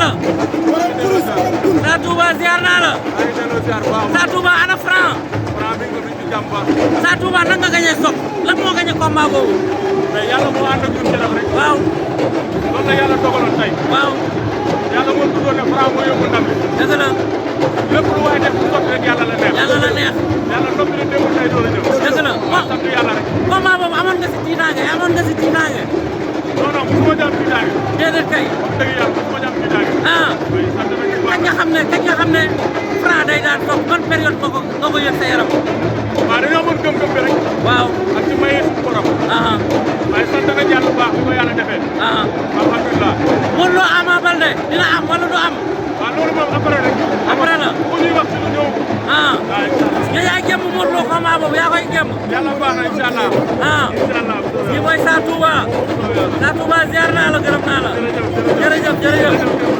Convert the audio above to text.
la. Sa Touba ziar naa la. Sa Touba ana Franc. Sa Touba nan nga gagné Sokh lan moo gagné combat boobu. mais yàlla moo ànd ak ñun ci rek. waaw. loolu la yàlla dogaloon tey. waaw. yàlla moo tuddoon ne Franc moo yóbbu ndam bi. dëgg la. lépp lu waay def Sokh rek yàlla la neex. yàlla la neex. yàlla noppi na démb tey doon na ñëw. dëgg la waaw sant yàlla rek. combat boobu amoon nga si tiitaange amoon nga si tiitaange. non non mosuma jàpp tiitaange. déedéet kay. wax dëgg yàlla mosuma jàpp tiitaange. ah. oui sant nañ ci kañ nga xam ne Franc day daan Sokh ban période nga ko yëg sa yaram. waaw dañoo mën gëm-gëm bi rek. waaw. ak ci mayee suñu borom. waaye sant nañ yàlla bu baax bi ko yàlla defee. alhamdulilah. Modou Lo Ama Baldé dina am wala du am. waaw loolu moom après rek. après la bu ñuy wax ci lu ñëw. ah. waaw incha allah. nga yaay gëm Modou Lo combat boobu yaa koy gëm. yàlla baax na incha allah. incha allah. kii mooy Sa Touba. Sa Touba ziar naa la gërëm naa la. jërëjëf jërëjëf.